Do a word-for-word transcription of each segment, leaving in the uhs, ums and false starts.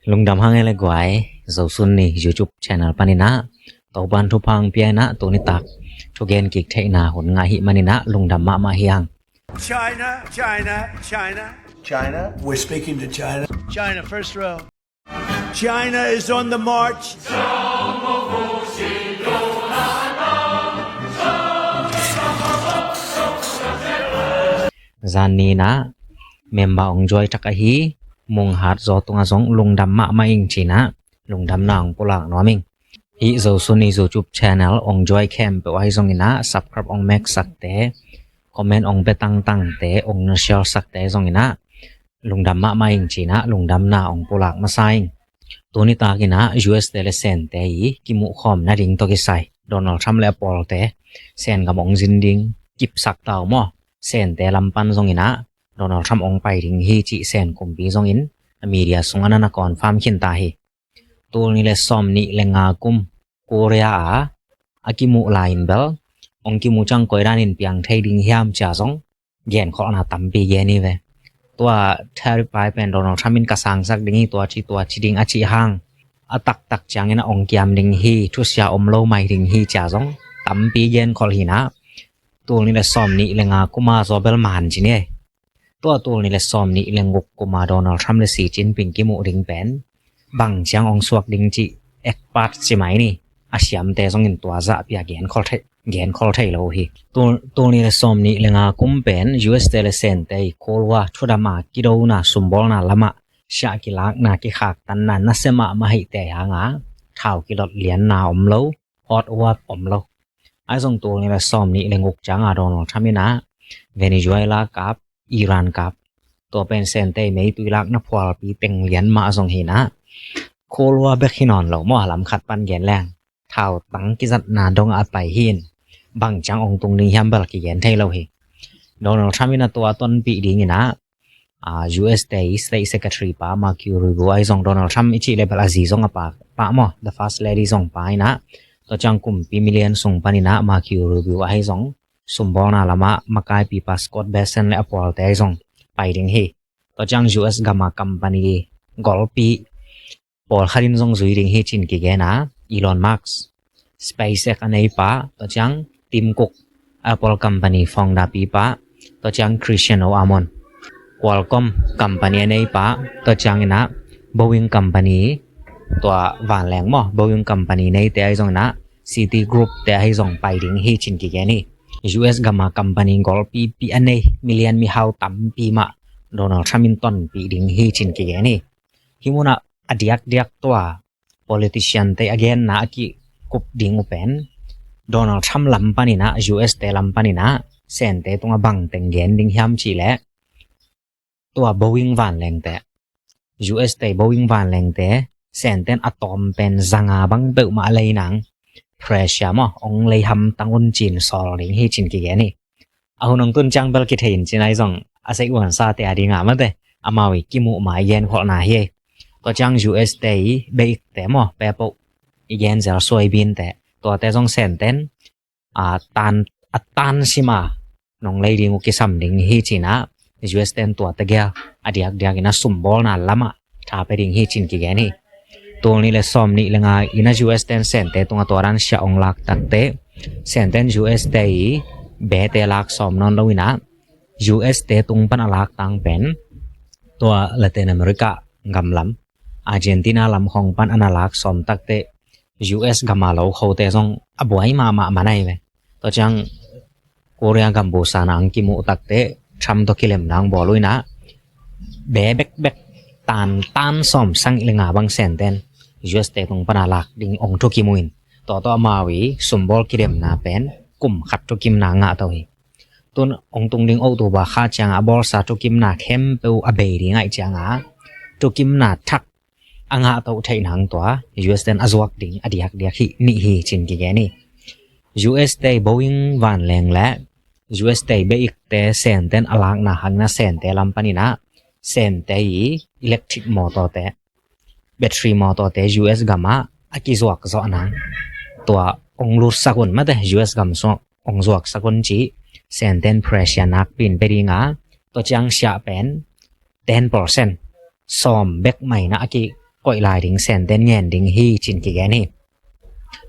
Lungdam hang e le guai, Zosun ni YouTube channel panin ah Topan thupha hong pia in ah tuni tak thugen kik theihna hun ngah ahih manin ah lungdam mahmah hi hang. China, China, China. China, we're speaking to China. China, first row. China is on the march. Zan ni in ah member hong join thak ahi Munghat Zaw tungah zong lungdam mahmah ing ci in ah lungdamna hong pulak nuam ing. Hih Zosun ni YouTube channel hong join khempeuh ahi zongin ah subscribe hong meksakte, comment hong pia tangtangte, hong na share sakte zongin ah lungdam mahmah ing ci in ah lungdamna hong pulak masa ing. Tuni tak in ah U S te le Sente i kimuh khawm nading tawh kisai Donald Trump le a pawlte Sen gam hong zin ding kipsak ta uh maw? Sente lam pan zongin ah Donald Trump hong pai ding hi cih Sen kumpi zongin a media sungah na na confirm khin ta hi. Tul nih le sawm nih le nga kum Korea ah a kimuh lai-in bel hong kimuh ciang koi danin piang thei ding hiam ci-a zong genkholhna tampi gen hi ve. Tua tariff pai pen Donald Trump in ka sangsak ding hi, tua ci tua ci ding a cih hang a taktak ciangin a hong kiam ding hi, thusia om lo mai ding hi ci-a zong tampi genkholh hi in ah tul nih le sawm nih le nga kum a zaw bel man ci ni ei. Tua tul nih le sawm nih le guk kum a Donald Trump le Xi Jinping kimuh ding pen bang ciang hong suak ding cih expert ci mai ni, a siamte zongin tua zahpi a genkholh thei, genkholh thei lo hi. Tul, tul nih le sawm nih le nga kum pen U S te le Sente i Cold War thudam a kidona sumbawlna lamah siah kilakna kikhaktanna nasia mahmah ahihte hang a thau kilot lianna om lo, hot war om lo. Ahi zong tul nih le sawm nih le guk ciang a Donald Trump in ah Venezuela kap, Iran kap, tua pen Sente i meitui lakna phualpi teng lian mah zong hi in ah Cold War bek hi nawn lo maw, a lam khat pan gen leng thau tang kizatna dong a pai hi in bang ciang hong tung ding hiam bel kigen thei lo hi. Donald Trump in ah tua tonpih ding in ah ah, U S te i State Secretary pa Marco Rubio ahi zong, Donald Trump i cih le bel a zi zong a pa, pa maw, the First Lady zong pa in ah, tua ciang kumpi million sung pan in ah Marco Rubio ahi zong sumbawlna lamah makaipi pa Scott Bessent le a pawlte ahi zong pai ding hi. Tua ciang U S gam a company golpi pawlkhat in zong zui ding hi ci-in kigen a, Elon Musk, SpaceX a nei pa, tua ciang Tim Cook, Apple company founder pi pa, tua ciang Christian O Amon, Qualcomm company a nei pa, tua ciang in ah Boeing company, tua vanleng maw, Boeing company neite ahi zong in ah Citigroup te ahi zong pai ding hi ci-in kigen hi. U S gam a company golpipi a nei, million mihau tampi mah Donald Trump in tonpih ding hi ci-in kigen hi. Hih munah a diakdiak tua politician te a genna a kikup ding uh pen Donald Trump lam pan in ah, U S te lam pan in ah Sente tungah bang teng gen ding hiam cih leh tua Boeing vanlengte, U S te Boeing vanlengte Senten a tawm pen zanga bang peuhmah a lei nang pressure maw, hong lei hamtang un ci-in sawl ding hi ci-in kigen hi. A hun hong tun ciang bel kithei in ci-in ahi zong a sei uansate a dingah mate, amau i kimuh ma i genkholhna hi ei. Tua ciang U S te i beikte maw, pepoh i gen zel suaibinte, tuate zong Senten a tan, a tan sima nong lei ding uh kisam ding hi ci-in ah U S ten tua tegel a diakdiak in a sumbawlna lamah tha pia ding hi ci-in kigen hi. Tul nih le sawm nih le nga in a U S ten Sente tungah tua dan siah hong lak takte, Senten U S te i bete lak sawm nawn lo in ah U S te tung pan a lak tang pen tua Latin America gam lam, Argentina lam khawng pan a na lak sawm takte U S gam a lo khote zong a buai mahmah man ahi ve. Tua ciang Korea gam buhsan a hong kimuh takte Trump tawh kilemna hong bawl uh in ah be bekbek tan, tan sawm sagih le nga bang Senten U S te tung pan a lak ding hong thukim uh in, tua tawh amau i sumbawl kilemna pen kum khat thukimna ngah to hi. Tun hong tung ding October kha ciangah a bawlsa thukimna khempeuh a bei ding ahih ciangah thukimna thak a ngah to theih nang tua U S ten a zuak ding a diakdiak hi, nih hi ci-in kigen hi. U S te Boeing vanleng le U S te beikte Senten a lakna hangin a Sente lam pan in ah Sente i electric motor te, battery motor te U S gamah a kizuak zawh nang, tua hong lutsak un mate, U S gam sung hong zuaksak un ci-in Senten pressure nakpi in pia ding a, tua ciang siah pen ten percent sawm bek mah in ah a ki, koih lai ding, Senten ngen ding hi cin kigen hi.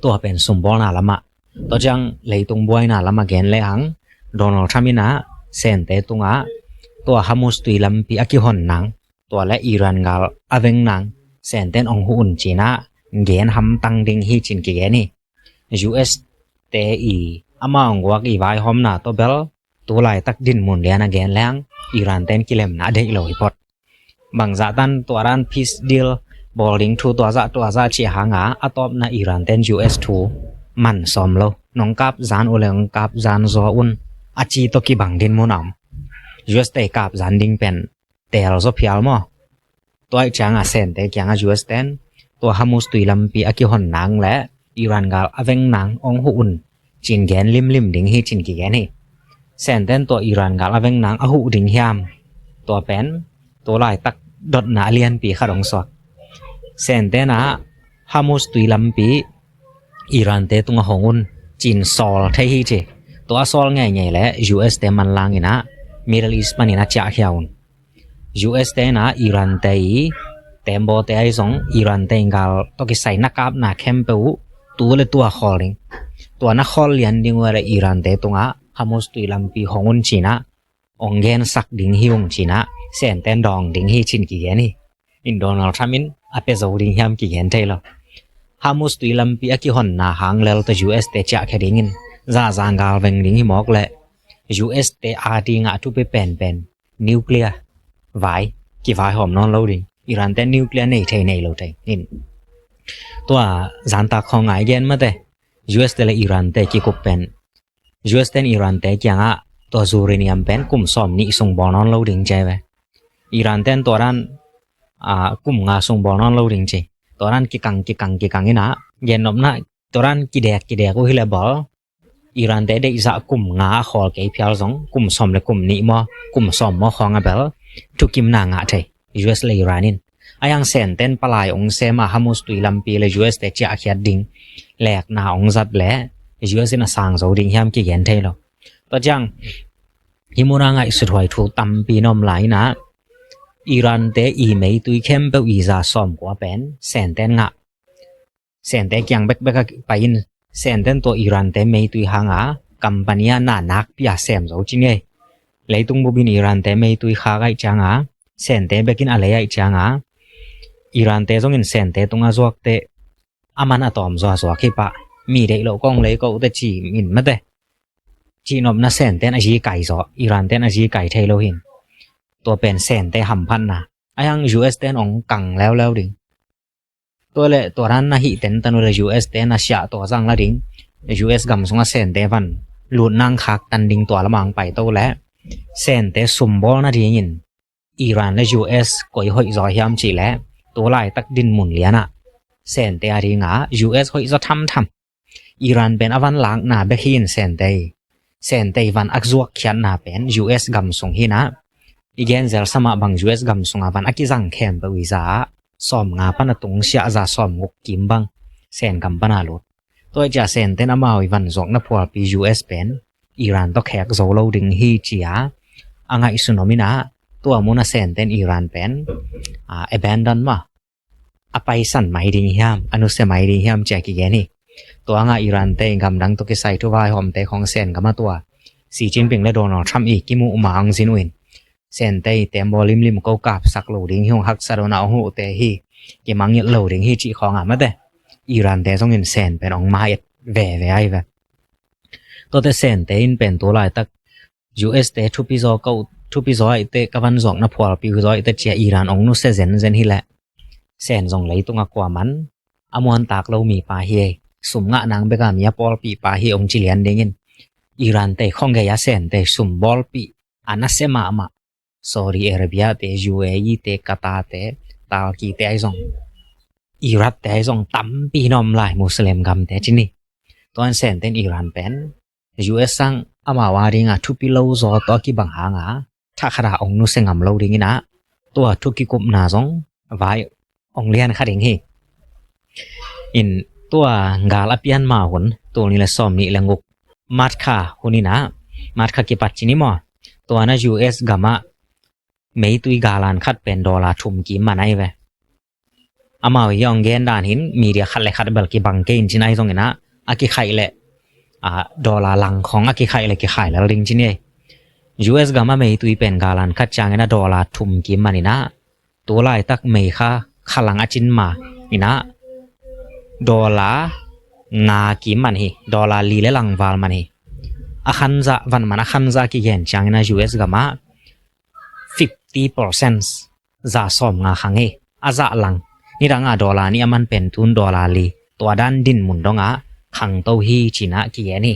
Tua pen sumbawlna lamah. Tua ciang leitung buaina lamah gen lehang, Donald Trump in ah Sente tungah tua Hormuz tui lampi a kihon nang, tua le Iran gal a veng nang, Senten ong huh un cin ah gen hamtang ding hi cin kigen hi. U S te i amau guak i vaihawmna tawh bel tu laitak dinmun lian a gen leng Iran ten kilemna a deih lo hi phot. Bangzah tan tua dan peace deal bawl ding thu tua zah tua zah cih hanga a tawpna Iran ten U S thu man sawm lo. Nong kap zan uh le nong kap zan zaw un a ci tawh kibang dinmun a om. U S te kap zan ding pen teel zaw phial maw? Tua ih cianga Sente kianga U S ten tua Hormuz tui lampi a kihon nang le Iran gal a veng nang ong huh un cin gen limlim ding hi cin kigen hi. Senten tua Iran gal a veng nang a huh ding hiam? Tua pen tu laitak dotna a lianpi khat ong suak. Senten ah Hormuz tui lampi Iran te tungah hong un cin sawl thei hi ci. Tua a sawl ngeingei le U S te manlang in ah Middle East panin a ciahkhia un. U S te in ah Iran te i tembaw te ahi zong Iran te in gal tawh kisai na kapna khempeuh uh tu le tua khawl ding. Tua na khawl lian ding uh le Iran te tungah Hormuz tui lampi hong un cin ah ong gensak ding hi ung cin ah Senten dawng ding hi cin kigen hi. In Donald Trump in a pia zo ding hiam kigen thei lo. Hormuz tui lampi a kihonna hang lel tawh U S te ciahkhia dingin zahzah gal veng ding hi mawk le U S te a dingah thupi penpen nuclear vai kivaihawm nawn lo ding. Iran te nuclear nei thei nei lo thei in tua zantak khawng ngai gen mate. U S te le Iran te kikup pen U S ten Iran te kiangah tua uranium pen kum sawm nih sung bawl nawn lo ding ci ve. Iran ten tua dan kum nga sung bawl nawn lo ding ci. Tua dan kikang kikang kikang in ah gennopna tua dan kidek kidek uh hi le bawl Iran te deihzah kum nga a khawl kei phial zong kum sawm le kum nih maw kum sawm maw khawng a bel thukimna ngah thei. U S le Iran in a yang Senten palai ong sem a Hormuz tui lampi le U S te ciahkhiat ding lekna ong zat le U S in a sang zo ding hiam kigen thei lo. Tua ciang hih muna ngaihsut huai thu tampi na om lai in ah Iran te i meitui khempeuh i za sawm kua pen Senten ngah. Sente kiang bekbek a pai in Senten tua Iran te meitui hanga company a na nakpi a sem zo ci ngei. Leitung bupin Iran te meitui khak aih cianga Sente bekin a lei aih cianga Iran te zongin Sente tunga zuakte a man a tawm zaw a zuak hi pah. Mi deih loh kong lei kohte ci min mate. Cihnopna Senten a zi kai zaw Iran ten a zi kai thei lo hin. Tua pen Sente hamphatna a yang U S ten ong kang leuleu ding. Tua le tua dan na hih tentan uh le U S te na siah tua zang la ding. U S gam sunga Sente van lut nang khak tan ding tua lamang pai to le Sente sumbawl nadingin Iran le U S koi hoih zaw hiam cih le tu laitak dinmun lianah Sente a dinga U S hoih zaw thamtham. Iran pen a van lakna bek hi in Sente Sente van a zuak khiatna pen U S gam sung hinah i genzel samah bang U S gam sunga van a kizang khempeuh i za ah sawm nga pana tung siah za sawm nguk kim bang Sen gam pana lut. Tua i cia Senten amau i van zuakna phualpi U S pen Iran tawh khek zo lo ding hi cia a ngaihsun om inah tua muna Senten Iran pen a abandon mah a paisan mai ding hiam a nusia mai ding hiam cia kigen hi. Tua nga Iran te gamdang tawh kisai thu vaihawmte khong Sen gam a tua Xi Jinping le Donald Trump i kimuh ma ang zin uh in Sente i tembaw limlim ko kapsak lo ding hi hong haksa dona hong huhte hi. Kimangngilh lo ding hi cih khawng a mate Iran te zongin Sen pen hong ma et veve ai ve. Tuate Sente in pen tu laitak U S te thupi zaw ko thupi zaw aihte ka van zawkna phualpi zaw aihte cia Iran hong nusia zenzen hi leh Sen zong leitung a kua man a muantak lo mipa hi ei. Sum ngah nang beka mi a pawlpihpa hi hong ci lian dingin Iran te khong gei a Sente sum bawlpih a nasia mahmah Saudi Arabia te, U A E te, Qatar te, Turkey te ahi zong, Iraq te ahi zong tampi na om lai Muslim gamte ci ni. Tuan Senten Iran pen U S sang amau a dinga thupi lo zaw tawh a kibang hanga thakhata ong nusia ngam lo dinginah tua thu kikupna zong vai ong lian kha ding hi. In tua gal a pian ma hun tul ni le sawm nih le nguk March kha hun inah March kha kipat ci ni maw? Tua na U S gamah meitui galan khat pen dollar thum kim man ai ve. Amau hi hong gen dan hin media khat le khat bel kibang kei in ci-in ahi zongin ah, a kikhaih le, a, dollar lang khawng a kikhaih le kikhai lel ding ci ni ei. U S gam a meitui pen galan khat ciangin a dollar thum kim man in ah, tu laitak meikha khalang a cin ma in ah, dollar nga kim man hi, dollar li le lang val man hi. A khanzah, van man a khanzah kigen ciangin a U S gam ah fifty percent, za sawm nga khang hi. A zah lang, nidang a dollar nih a man pen tun dollar li, tua dan din mun dong ah khangto hi ci-in ah kigen hi.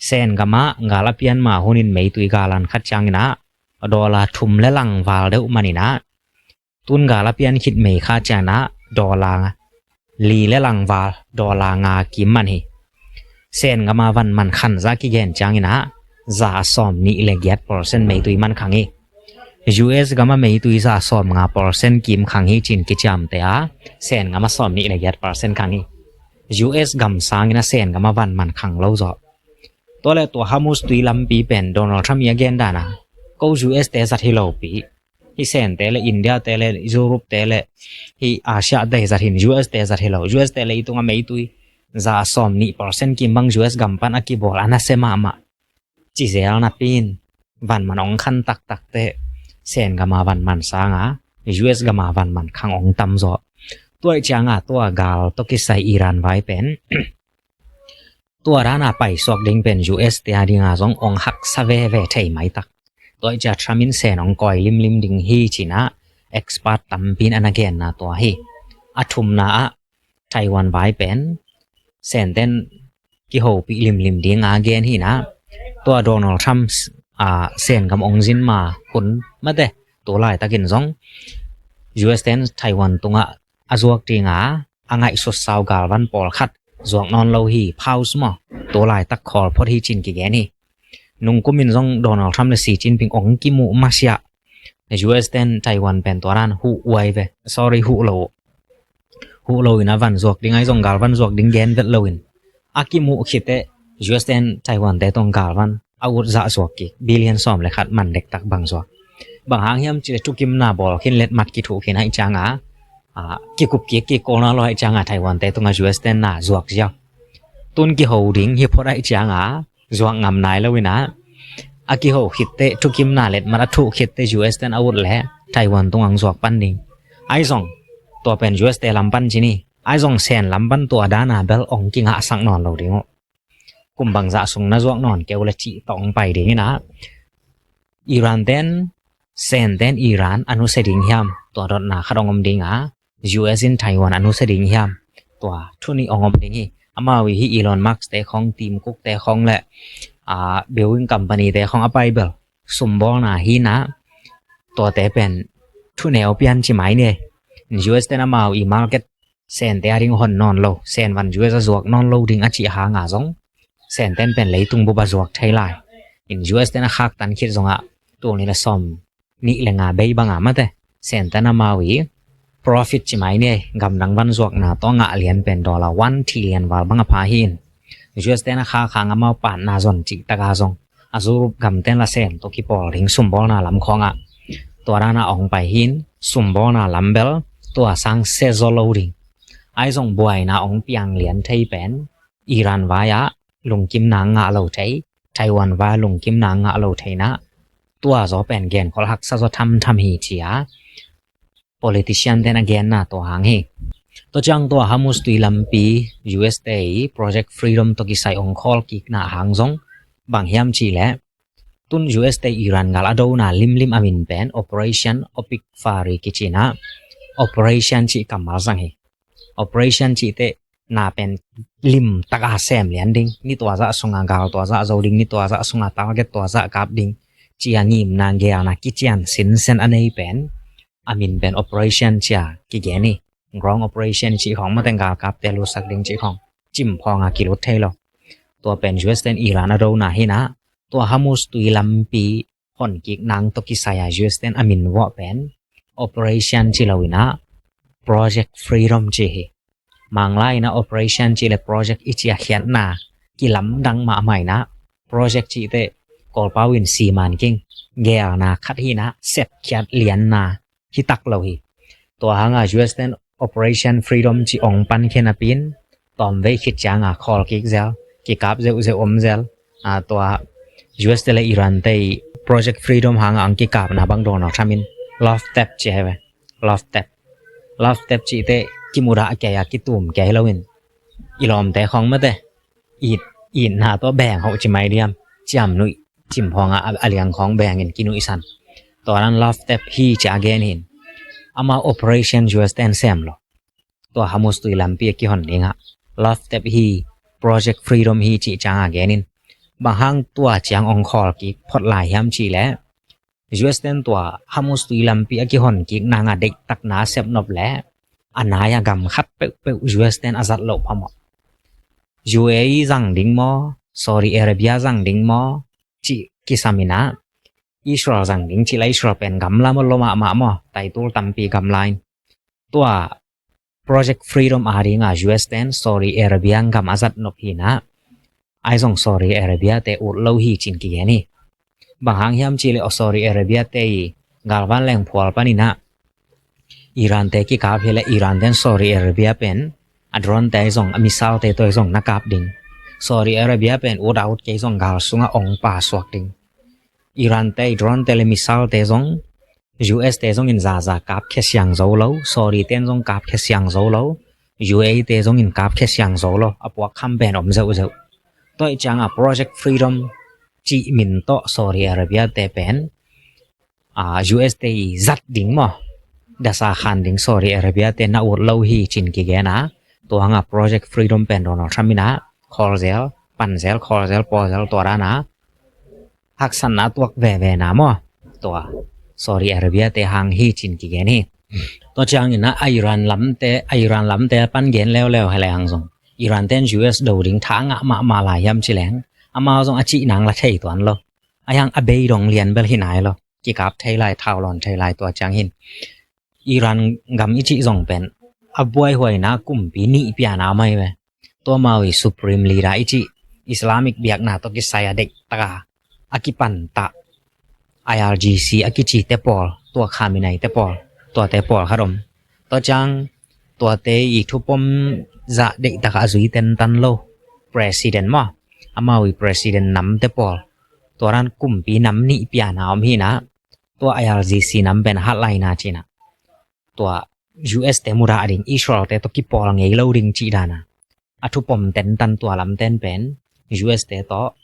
Sen gam ah gal a pian ma hunin meitui galan khat ciangin ah dollar thum le lang val deuh man in ah, tun gal a pian khit meikha ciangin ah dollar li le lang val, dollar nga kim man hi. Sen gam a van man khanzah kigen ciangin ah za sawm nih le giat percent meitui man khang hi. U S gam a meitui za sawm nga percent kim khang hi ci-in kiciamteh a, Sen gam a sawm nih le giat percent khang hi. U S gam sangin a Sen gam a van man khang lo zaw. Tua le tua Hormuz tui lampi pen Donald Trump i a gen dan a, ko U S te zat hi lo pi, hih Sen te le India te le Europe te le hih Asia te zat hi in, U S te zat hi lo. U S te le i tung a meitui za sawm nih percent kim bang U S gam pan a kibawl a nasia mahmah ci zel napi in, van man hong khan taktak teh Sen gam a van man sang a, U S gam a van man khang hong tam zaw. Tua ahih ciang a tua gal tawh kisai Iran vai pen tua dan a paisuak ding pen U S te a ding a zong hong haksa veve thei maitak. Tua ahih ciang Trump in Sen hong kawi limlim ding hi ci-in ah expert tampi in a na genna tua hi. A thumna ah Taiwan vai pen Sen ten kihopih limlim ding a gen hi in ah, tua Donald Trump, a, Sen gam hong zin ma hun mate, tu laitakin zong U S ten Taiwan tungah a zuak ding a, a ngaihsut sau galvan pawlkhat zuak nawn lo hi, pause maw, tu laitak khawl phot hi ci-in kigen hi. Nungkum in zong Donald Trump le Xi Jinping hong kimuh masiah, U S ten Taiwan pen tua dan huh uai ve, sorry, huh lo, huh lo in a van zuak ding ahi zong galvan zuak ding gen vet lo in, a kimuh khit teh U S ten Taiwan te tawh galvan a ut zah zuak kik, billion sawm le khat man dektak bang zuak. Bang hang hiam cih leh thukimna bawl khin, letmat kithuh khin ahih ciang a, a, kikup kik kik kawlna lo ahih ciang a Taiwan te tungah U S ten na zuak ziau. Tun kiho ding hi phot ahih ciang a zuak ngam nai lo in a, a kiho khit teh thukimna letmat a thuh khit teh U S ten a ut leh Taiwan tungah zuak pan ding. Ahi zong tua pen U S te lam pan ci ni, ahi zong Sen lam pan tua dan a bel hong kingahsak nawn lo ding uh. Kum bangzah sung na zuak nawn kei uh leh cih tawh hong pai ding in a, Iran ten, Sen ten Iran a nusia ding hiam, tua dotna khat hong om ding a, U S in Taiwan a nusia ding hiam, tua thu nih hong om ding hi. Amau i hih Elon Musk te khawng, Tim Cook te khawng le, a, Boeing company te khawng a pai bel sumbawlna hi in a, tuate pen thuneu pian ci mai ni. U S ten amau i market Sen te a ding hon nawn lo, Sen van U S a zuak nawn lo ding a cih hang a zong Sen ten pen leitung bup a zuak thei lai. In U S ten a khaktan khit zong a, tul nih le sawm nih le nga bei bang a mate, Sen ten amau i profit ci mai ni, gamdang van zuakna tawh ngah lian pen dollar one trillion val bang a pha hi in, U S ten a khak hang amau patna zon cih tak a zong a Europe gam ten la Sen tawh kipawl ding sumbawlna lam khawng ah tua dan a hong pai hi in, sumbawlna lam bel tua sang sia zaw lo ding. Ahi zong buaina hong piang lian thei pen Iran vai ah lungkimna ngah lo thei, Taiwan vai ah lungkimna ngah lo thei in a, tua zaw pen genkholh haksa zaw thamtham hi ci a politician ten a genna tua hang hi. Tua ciang tua Hormuz tui lampi U S te i Project Freedom tawh kisai hong khawl kikna hang zong bang hiam cih leh, tun U S te Iran gal a dona limlim a min pen Operation Opic Fury kici in a, operation cih kammal zang hi. Operation cih teh na pen lim tak a sem lian ding, ni tua zah sung a gal tua zah zo ding, ni tua zah sung a target tua zah kap ding ci a ngimna geelna kician sinsen a nei pen a min pen operation ci a kigen hi. Ground operation cih khawng, mate, galkapte lutsak ding cih khawng, cimphawng a kilut thei lo. Tua pen U S ten Iran a dona hi in a, tua Hormuz tui lampi hon kik nang tawh kisai a U S ten a min vuah pen operation ci lo in a, Project Freedom ci hi. Manglai in a operation cih le project i ci a khiatna kilamdang mahmah in a, project cih teh Kawlpau in siman king, geelna khat hi in a, sepkhiat lianna hi tak lo hi. Tua hang a U S ten Operation Freedom ci ong pan khen a pin, tawm vei khit cianga khawl kik zel, kikap zeuh zeuh om zel. A, tua U S te le Iran te i Project Freedom hanga ang kikapna bang Donald Trump in love tap ci hi ve. Love tap. Love tap cihte kimudah kei a kitum kei lo in, i lawmte khawng mate it, itna tawh beng hoh ci mai diam, ciam nuih cimphawng a, a liang khawng bengin kinuihsan. Tua dan love tap hi ci a gen hin. Ama operation U S ten sem lo. Tua Hormuz tui lampi a kihon dingah love tap hi, Project Freedom hi cih cianga genin. Bang hang tua ciang ong khawl kik phot lai hiam cih leh, U S ten tua Hormuz tui lampi a kihon kik nanga deihtakna a sep nop leh, a nai a gam khat peuhpeuh U S ten a zat loh phamawh. U A E zang ding maw, Saudi Arabia zang ding maw, cih kisam inah, Israel zang ding cih la Israel pen gamla maw, lua mahmah maw, taitul tampi gamla in. Tua Project Freedom a dinga U S ten Saudi Arabia gam a zat nop hinah, ai zong Saudi Arabia te ut lo hi cin kigen hi. Bang hang hiam cih leh Saudi Arabia te i galvan leng phual paninah Iran te kikap hi leh Iran ten Saudi Arabia pen a drone te zong, a missile te tawh zong na kap ding. Saudi Arabia pen ut a ut kei zong gal sungah ong pasuak ding. Iran te i drone te le missile te zong U S te zong in zaza kap khia siang zo lo, Saudi ten zong kap khia siang zo lo, U A E te zong in kap khia siang zo lo, a puak kham pen om zeuh zeuh. Tua i cianga Project Freedom cih min tawh Saudi Arabia te pen, a, U S te i zat ding maw, dasa khan ding Saudi Arabia te na ut lo hi cin kigen a, tua hanga Project Freedom pen Donald Trump inah khawl zel, pan zel, khawl zel, pawl zel, tua dana haksatna tuak veve na maw, tua Saudi Arabia te hang hi cin kigen hi. Tua ciangin a Iran lamte, a Iran lamte pan gen leuleu hi lehang zong, Iran ten U S do ding tha ngah mahmah lai hiam ci leng, amau zong a cih nang la thei tuan lo. A hiang a bei dong lian bel hi nai lo. Kikap thei lai, thau lawn thei lai tua ciang hin. Iran gam i cih zong pen a buaihuaina kumpi nih piana mai ve. Tua mau i Supreme Leader i cih Islamic biakna tawh kisai a deihtaka a kipanta I R G C a kici te pawl, tua Khamenei te pawl, tua te pawl khat om. Tua ciang tuate i thupom zah deihtaka a zui tentan lo President maw, amau i President nam te pawl, tua dan kumpi nam nih piana om hinah, tua I R G C nam pen a hat laina cinah, tua U S te mudah ding, Israel te tawh kipawl ngei lo ding cih dana a thupom tentan tua lamten pen U S te tawh,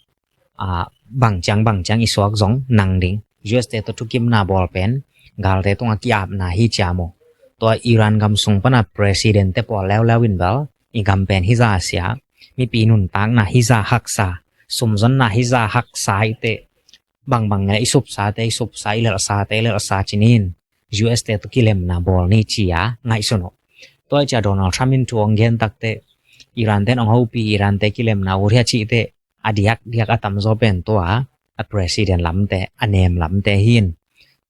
a, bang ciang bang ciang i suak zong nang ding. U S te tawh thukimna bawl pen galte tungah ki-apna hi cia mu. Tua Iran gam sung pana President te pawl leuleu in bel i gam pen hi za sia, mipi nuntakna hi za haksa, sumzonna hi za haksa i te, bangbang le i supsate i supsa, i lelhsate i lelhsa cinin U S te tawh kilemna bawl ni cia ngaihsun uh. Tua i cia Donald Trump in thu ong gen takte, Iran ten ong hopi, Iran te kilemna ut hia cihte, a diakdiak a tamzaw pen tua a President lamte, a nem lamte hin.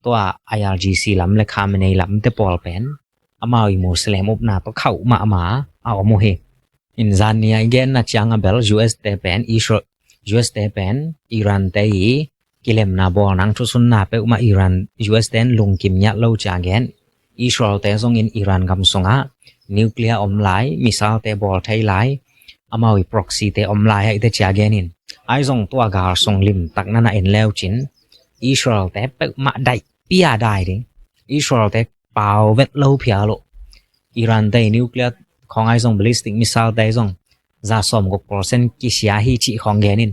Tua I R G C lam le Khamenei lamte pawl pen amau i Muslim upna tawh khauh mahmah a om uh hi. In zan ni a i genna cianga bel U S te pen Israel, U S te pen Iran te i kilemna bawl nang thusunna peuhmah Iran, U S ten lungkim ngiat lo cia gen. Israel te zongin Iran gam sungah nuclear om lai, missile te bawl thei lai, amau i proxy te om lai ahi te cia genin. Ai zong tua gal sung limtak nana en leu cin Israel te peuhmah daih pia dai ding. Israel te pau vet lo phial uh. Iran te nuclear khawng ai zong, ballistic missile te ai zong za sawm guk percent kisia hi cih khawng genin.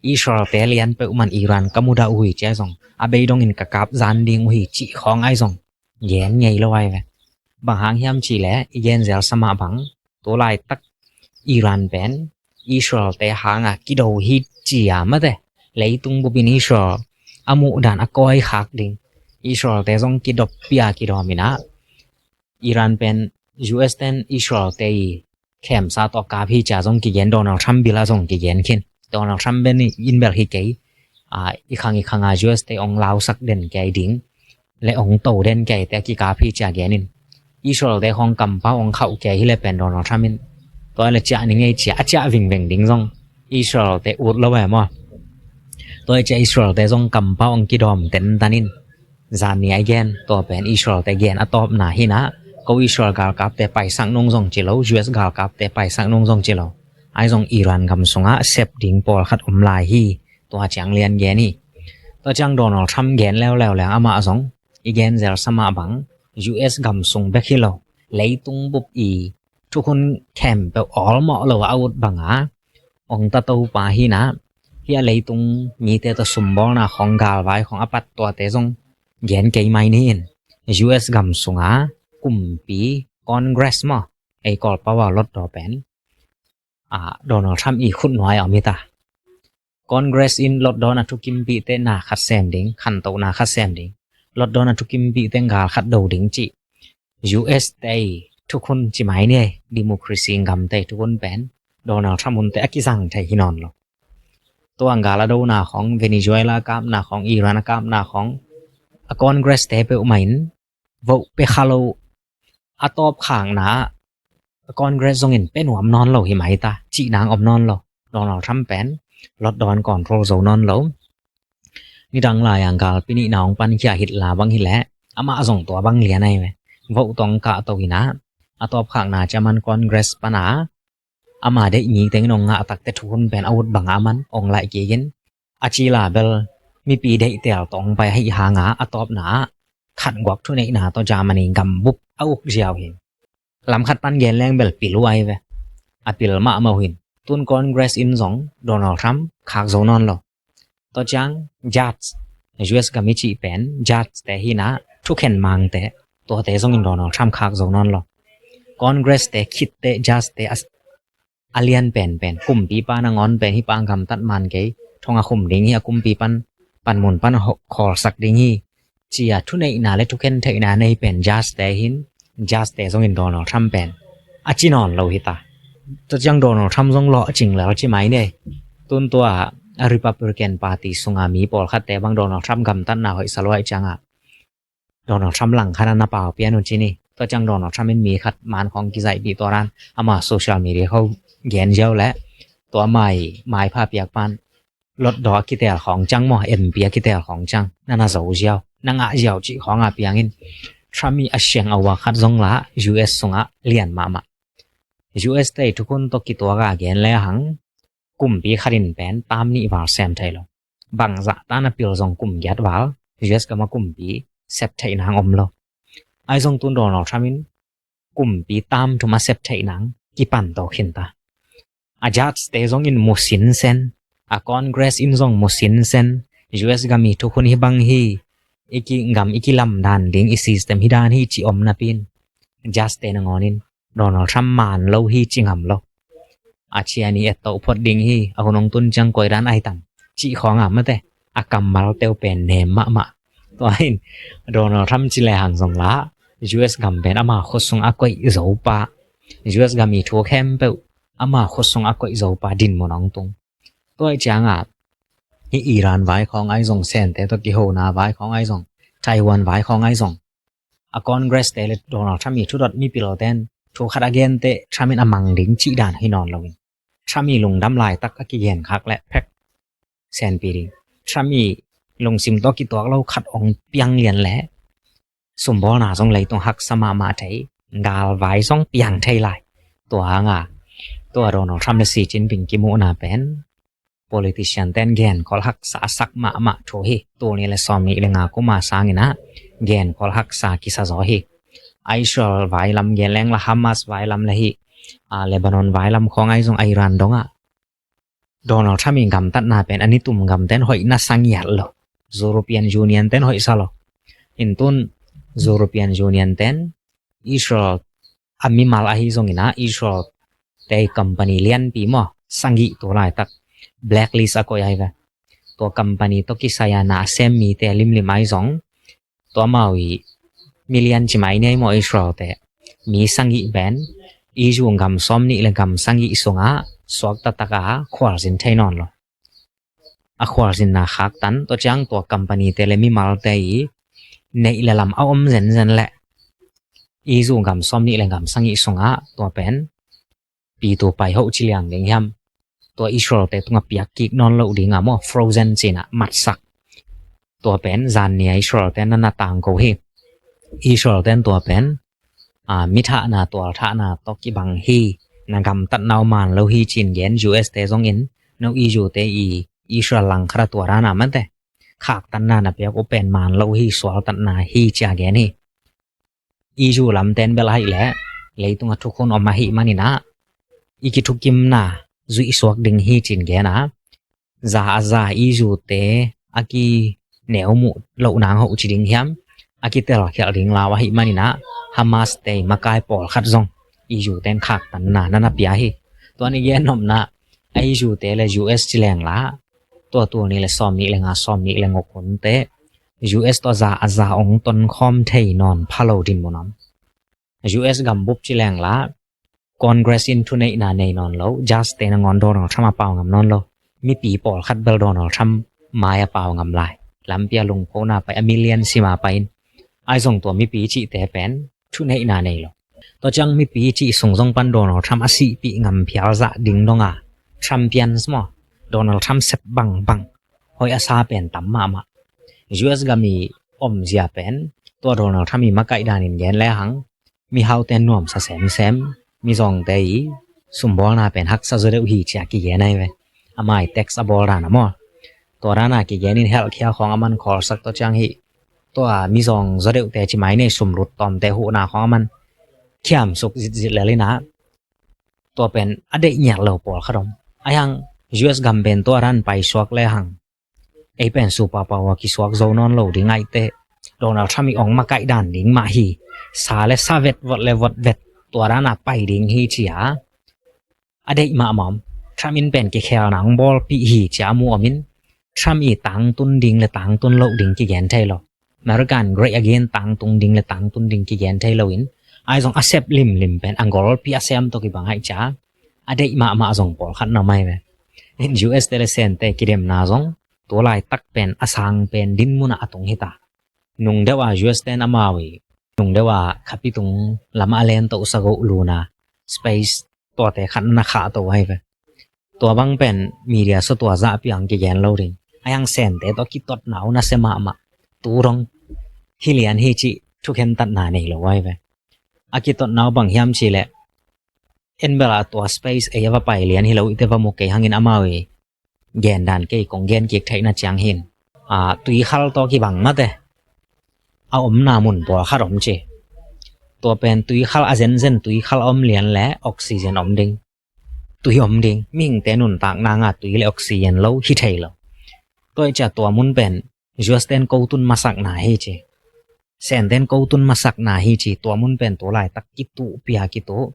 Israel te lian peuhmah Iran ka mudah uh hi cia zong, a beidongin ka kap zan ding uh hi cih khawng ai zong gen ngei lo ai ve. Bang hang hiam cih leh i gen zel sa mah bang, tu laitak Iran pen Israel te hanga kido hi cia mate, leitung bupin Israel a muh dan a kawi khak ding, Israel te zong kidop pia kidawm inah, Iran pen U S ten Israel te i khemsa tawh kap hi cia zong kigen, Donald Trump bila zong kigen khin. Donald Trump ben in bel hi kei, a, i khang i khanga U S te ong lausak den kei ding le ong to den kei te kikap hi cia genin. Israel te khawng kampau ong khauh kei hi le pen Donald Trump in tua le ciah ni ngei cia, a ciah vingveng ding zong Israel te ut lo e maw. Tua i cia Israel te zong kampau ong kidawm tentan in. Zan ni a i gen, tua pen Israel te gen a tawpna hinah, Ko Israel galkapte paisak nung zong ci lo, U S galkapte paisak nung zong ci lo. Ahi zong Iran gam sungah sep ding pawlkhat om lai hi. Tua ciang lian gen hi. Tua ciang Donald Trump gen leuleu leng amah zong i gen zel sa mah bang, U S gam sung bek hi lo, leitung bup i thukhun khempeuh awlmawh lo a ut banga ong ta Topa hi na, hi a leitung mite tawh sumbawlna khawng, galvai khawng a pat tuate zong gen kei mai ni in, U S gam sunga kumpi, Congress maw, ei Kawl pau a lotdaw pen, a, Donald Trump i khut nuai a om hi ta. Congress in lotdaw na thukimpihte na khat sem ding, khantohna khat sem ding, lotdaw na thukimpihte gal khat do ding cih, U S te thukhun ci mai ni, democracy gamte thukhun pen Donald Trump hunte a kizang thei hi nawn lo. Tua gal a dona khawng, Venezuela a kapna khawng, Iran a kapna khawng, a Congress te peuhmah in vote pia kha lo, a tawpkhakna Congress zongin pia nuam nawn lo hi mai ta, cih nang om nawn lo. Donald Trump pen lotdaw in control zo nawn lo. Nidang lai-a galpi nihna hong pankhia Hitler bang hileh amah zong tua bang lian ahi ve. Vote tawh kah to hi na, a tawpkhakna ciang aman Congress pana ama deih mi tengin ong ngah takte thukhun pen a ut banga aman ong laih kikin, a cila bel mipi deihtel tawh ong pai ahi hanga a tawpna ah khatguak thuneihna tawh Germany gam bup a uk ziau hi. Lam khat pan gen leng bel pil uh ahi ve. A pil mahmah uh hi. Tun Congress in zong Donald Trump khak zo nawn lo. Tua ciang judge, U S gam i cih pen judge te hi na, thukhen mangte, tuate zongin Donald Trump khak zo nawn lo. Congress te, khitte, judge te a, a lian penpen, kumpipa nangawn pen hih pa gamtat man kei, thong a khum ding hi, a kumpi pan, panmun pan ho-, khawlsak ding hi, ci-a thuneihna le thukhen theihna nei pen judge te hi in, judge te zongin Donald Trump pen a ci nawn lo hi ta. Tua ciang Donald Trump zong lawh a cing lel ci mai ni. Tun tua a Republican Party sunga mi pawlkhatte bang Donald Trump gamtatna hoih sa lua ahih cianga Donald Trump langkhat a na pau pian uh ci ni. Tua ciang Donald Trump in mi khat man khawng kizaihpih tua dan ama social media khawng gen ziau le tua mai, maipha piak pan lotdaw a kitel khawng ciang maw, M P a kitel khawng ciang na na zo ziau, na ngah ziau cih khawng a piangin Trump i a siang a ua khat zong la U S sungah lian mahmah. U S te thukhun tawh kituak a gen le hang kumpi khat in pen tam nih val sem thei lo. Bangzah tan a pil zong kum giat val U S gam a kumpi sep theih nang om lo. Ahi zong tun Donald Trump in kumpi tam thum a sep theih nang kipan to khin ta. A judge te zongin mu sinsen, a Congress in zong mu sinsen, U S gam i thukhun hi bang hi, i ki gam i kilam dan ding, i system hi dan hi ci om napi in judge te nangawnin Donald Trump man lo hi ci ngam lo. A cian i et toh phot ding hi, a hun hong tun ciang koi dan ai tam cih khawng a mate, a kammal teu pen nem mahmah. Tua in Donald Trump ci le hang zong la U S gam pen ama khut sung a koih zo pa, U S gam i thu khempeuh ama khut sung a koih zo pa dinmun hong tung. Tua i cianga hi Iran vai khawng ai zong, Sente tawh kihona vai khawng ai zong, Taiwan vai khawng ai zong, a Congress te le Donald Trump i thudot mipil ten thu khat a gente Trump in a mang ding cih dan hi nawn loin, Trump i lungdam laitak a kigen khak le phek senpi ding. Trump i lungsim tawh kituak lo khat ong piang lian le sumbawlna zong leitung haksa mahmah thei, galvai zong piang thei lai. Tua hanga tua Donald Trump le Xi Jinping kimuhna pen politician ten genkhol haksa a sak mahmah thu hi. Tul nih le sawm nih le nga kuma sangin ah genkhol haksa kisa zaw hi. A Israel vailam gen leng la Hamas vailam le hi, a, Lebanon vailam khawng ai zong a Iran dongah Donald Trump in gamtatna pen a nitum gamten hoih na sangiat lo. European Union ten hoih sa lo. Intun European Union ten Israel a mimal ahi zongin ah Israel te company lianpi maw sagih tu laitak blacklist a koih ahi ve. Tua company tawh kisai a na a sem mite limlim ahi zong tua mau i million ci mai ni ahi maw Israel te mi sagih pen E U gam sawm nih le gam sagih sungah suakta taka khualzin thei nawn lo. A khualzinna khaktan tua ciang tua company te le mimalte i neih le lam a om zenzen le E U gam sawm nih le gam sagih sungah tua pen pitu pai hoh ci liang ding hiam? Tua Israel te tungah piak kik nawn loh ding a maw, frozen cina matsak. Tua pen zan nia Israel te na na tangko hi. Israel ten tua pen a, mi thahna, tual thahna tawh kibang hi, na gamtatna uh man lo hi ci-in gen, U S te zongin, no E U te i Israel langkhata tua dana mate khaktanna na piak uh pen man lo hi, sualtatna hi ci-a gen hi. E U lamten bel ahih leh leitunga thukhun om ahih maninah i kithukimna zuihsuak ding hi ci-in gen a, za a za E U te a kineu muh loh nang hoh ci ding hiam, a kitelkhialh ding lau ahih maninah Hamas te i makai pawlkhat zong E U ten khaktanna na na pia hi. Tua ni gen nopna a E U te le U S ci lengla, tua tul nih le sawm nih le nga, sawm nih le nguk hunte U S tawh za a za ong tonkhawm thei nawn pha lo dinmun om. U S gambup ci lengla Congress in thuneihna nei nawn lo, Judge te nangawn Donald Trump a pau ngam nawn lo. Mipi pawlkhat bel Donald Trump mai a pau ngam lai. Lampi a lungphona pai, a million sima pai in. Ahi zong tua mipi cihte pen thuneihna nei lo. Tua ciang mipi cih sung zong pan Donald Trump a sihpih ngam phial zah ding donga Trumpians maw, Donald Trump sep bangbang hoih a sa pen tam mahmah. U S gam i omzia pen tua Donald Trump i makaih danin gen lehang mihaute nuamsa semsem, mizawngte i sumbawlna pen haksa zaw deuh hi ci-a kigen ahi ve. Amah i tax a bawl dana maw, tua dana kigen in, healthcare khawng a man khawlsak tawh ciang hi. Tua mizawng zaw deuhte ci mai nei, sumlut tawmte huhna khawng a man khiamsuk zitzit lel inah, tua pen a deih ngiat lo pawlkhat om. Ahi hang U S gam pen tua dan paisuak lehang ei pen superpower kisuak zo nawn lo ding ahi teh, Donald Trump i ong makaih dan ding mah hi. Sa le sa vet, vot le vot vet, tua dana pai ding hi ci-a a deih mahmah om. Trump in pen kikhelna ong bawlpih hi ci-a mu om in, Trump i tangtun ding le tangtun loh ding kigen thei lo. American great again tangtung ding le tangtun ding kigen thei lo in, ahi zong a sep limlim pen a golpi a sem tawh kibang ahi ci-a a deih mahmah zong pawlkhat na om ahi ve. In U S te le Sente kidemna zong tu laitak pen a sang pen dinmun ah a tung hi ta. Nung deuh a U S ten amau i nung deuh a khapi tung lamah a len tohsa goh luna space tuate khat na khah to ahi ve. Tua bang pen media sua tua zahpi ang kigen lo ding. Ahi hang Sente tawh kitotna uh nasia mahmah. Tu dong hi lian hi cih thukhentatna nei lo ahi ve. A kitotna uh bang hiam cih leh, en bel a tua space ei a va pai lian hi lo i te va mu kei hangin amau i gen dan kei kong gen kik theihna ciang hin, a, tuikhal tawh kibang mate a omna mun pawlkhat om ci. Tua pen tuikhal a zenzen, tuikhal a om lian le oxygen om ding, tui om ding. Mihingte nuntakna nga tui le oxygen lo hi thei lo. Tua i cia tua mun pen U S ten ko tun masakna hi ci, Senten ko tun masakna hi ci. Tua mun pen tu laitak kituh pia kituh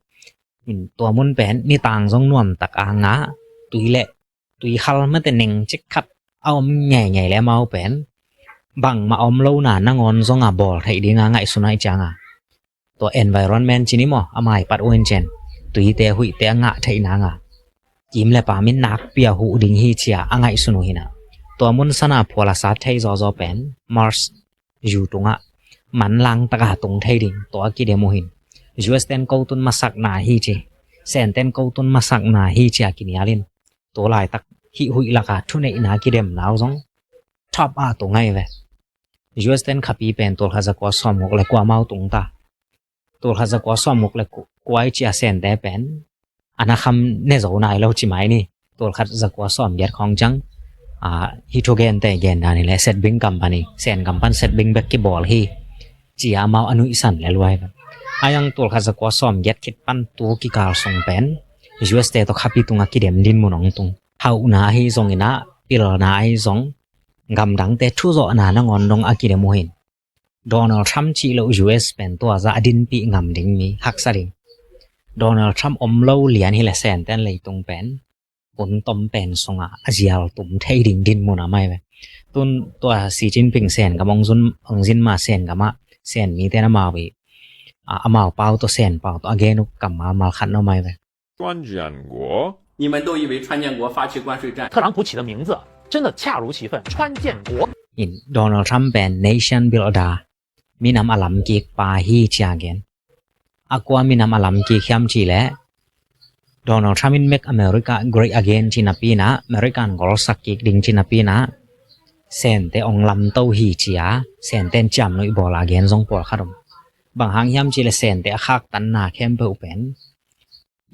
in, tua mun pen nitang zong nuamtak a ngah, tui le tuikhal mate neng cik khat a om ngeingei le amau pen bangmah a om lona nangawn zonga bawl theih dinga ngaihsun ahi cianga, tua environment ci ni maw, a maipat uh in cen tuite huihte a ngah theih nanga kim le pam in nakpi a huh ding hi cia a ngaihsun uh hinah, tua mun sana phual a sat thei zawzaw pen Mars yu tungah manlang taka tung thei ding tua a kidem uh hin. U S ten ko tun masakna hi ci, Senten ko tun masakna hi cia kinial in, tu laitak hih huih laka thuneihna kidemna uh zong thap a tung ahi ve. U S ten khapi pen tulkhat zakua sawmguk le kua amau tung ta. Tulkhat zakua sawmguk le ku-, kua i cia Sente pen a na kham ne zo nai lo ci mai ni. Tulkhat zakua sawmgiat khawng ciang, a, hih thugente gen dan hi le Setbing company, Sen gam pan Setbing bek kibawl hi cia amau a nuihsan le luai. Ahi hang tulkhat zakua sawmgiat khit pan tu kikal sung pen U S te tawh khapi tunga kidem dinmun ong tung. Hauhna ahi zong inah, pilna ahi zong, gamdangte thuzawhna nangawn dong a kidem uh hin. Donald Trump cih loh U S pen tua zah a dinpih ngam ding mi haksa ding. Donald Trump om lo lian hi le Senten leitung pen hun tom pen sunga a zial tum thei ding dinmun a mai ve. Tun tua Xi Jinping Sen gam ong zun, ong zin ma Sen gamah Sen mite na mau i, a, amau pau tawh Sen pau tawh a gen uh kammal khat na mai ve. 川建国。你们都以为川建国发起关税战，特朗普起的名字真的恰如其分，川建国。 In Donald Trump pen nation builder, minam a lamkik pa hi cia gen. A kua minam a lamkik hiam cih leh, Donald Trump in Make America Great Again ci napi inah, American golsak kik ding ci napi inah, Sente ong lamto hi cia, Senten ciamnuih bawl a gen zong pawlkhat om. Bang hang hiam cih leh Sente a khaktanna khempeuh pen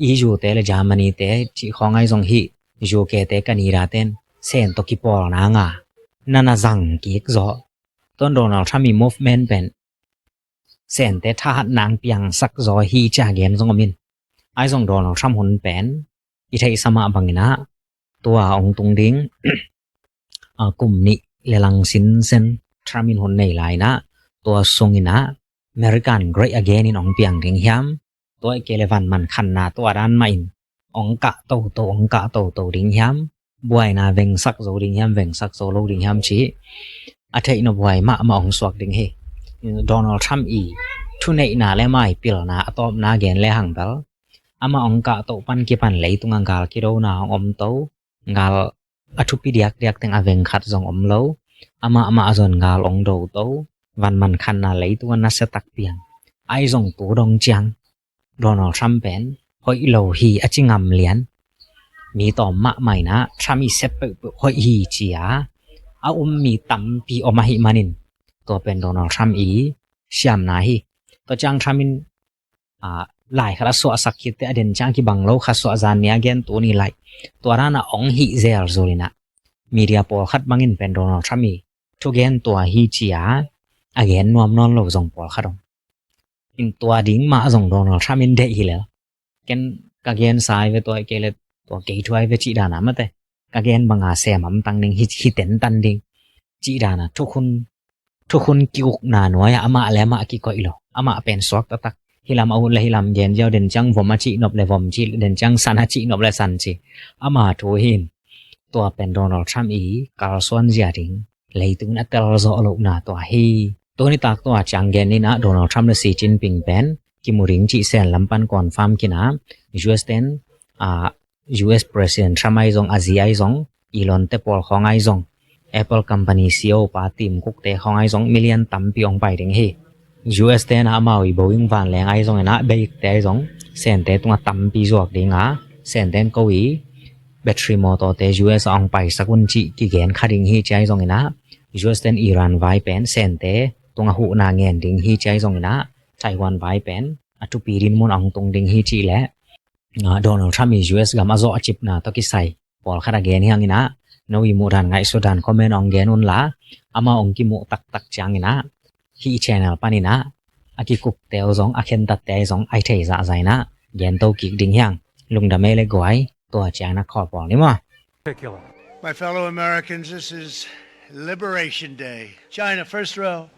E U te le Germany te cih khawng ahi zong hih, U K te, Canada ten Sen tawh kipawlna nga, na na zang kik zaw. Tua Donald Trump i movement pen Sente thahatna hong piangsak zaw hi ci-a gen zong om in. Ahi zong Donald Trump hun pen i theihsa mah bangin ah tua hong tung ding, a, kum nih le lang sinsen Trump in hun nei lai-in ah, tua sungin ah American Great Again in hong piang ding hiam, tua ahih kei leh vanman khanna tua dan mah in hong kah toto, hong kah toto ding hiam, buaina vengsak zo ding hiam, vengsak zo lo ding hiam cih a theih nop huai mahmah hong suak ding hi. Donald Trump i thuneihna le ama i pilna a tawpna gen le hang bel, amah hong kahto pan kipan leitungah gal kidona hong om to, gal a thupi diakdiak teng a veng khat zong om lo, amah amah a zon gal hong do to, vanman khanna leitung a nasia tak piang. Ahi zong tu dong ciang Donald Trump pen hoih lo hi a ci ngam lian. Mi tawm mahmah in ah Trump i sep peuhpeuh hoih hi ci-a a um mi tampi om ahih manin tua pen Donald Trump i siamna hi. Tua ciang Trump in, a, lai khat a suahsak khit teh a den ciang kibang lo kha suah, zan ni a gen, tuni lai tua dan a hong hih zelzul in ah media pawlkhat bangin pen Donald Trump i thugen tua hi ci-a a gen nuam nawn lo zong pawlkhat om. In tua ding mah zong Donald Trump in deih hi lel. Ken ka gensa hi ve, tua ahih kei leh tua kei thu ahi ve cih dan a mate, ka gen banga sem hamtang ding hi, hi tentan ding cih dan a thukhun, thukhun ki-ukna nuai-ah amah le amah kikoih lo. Amah pen suak taktak. Hih lam a ut le hih lam gen ziau, den ciang vom a cih nop le vom cih, den ciang san a cih nop le san ci. Ama thu hi in. Tua pen Donald Trump i kalsuan zia ding leitung in a tel zawh lohna tua hi. Tuni tak tua ciang gen in ah Donald Trump le Xi Jinping pen kimu ding cih Sen lam pan confirm khin a, U S ten, a, U S President Trump ahi zong, a zi ahi zong, Elon te pawl khawng ahi zong, Apple company C E O pa Tim Cook te khawng ahi zong, million tampi hong pai ding hi. U S ten ah amau i Boeing vanleng ahi zong in ah, Beijing te ahi zong, Sente tungah tampi zuak ding a, Sente in ko i battery motor te U S ah hong paisak un cih kigen kha ding hi ci ahi zong in ah, U S ten Iran vai pen Sente tungah huhna ngen ding hi ci ahi zong in ah, Taiwan vai pen a thupi dinmun a hong tung ding hi cih leh, a, Donald Trump i U S gam a zawh a cipna tawh kisai pawlkhat a gen hi hang in ah, no i muhdan ngaihsutdan comment hong gen un la, amau hong kimuh taktak ciang in ah, hih channel pan in ah a kikupte uh zong, a khentatte uh zong a i thei zahzah in ah gen to kik ding hi hang. Lungdam ei le guai, tua ciang in ah khawlpawl ni maw. Particular. My fellow Americans, this is Liberation Day. China, first row.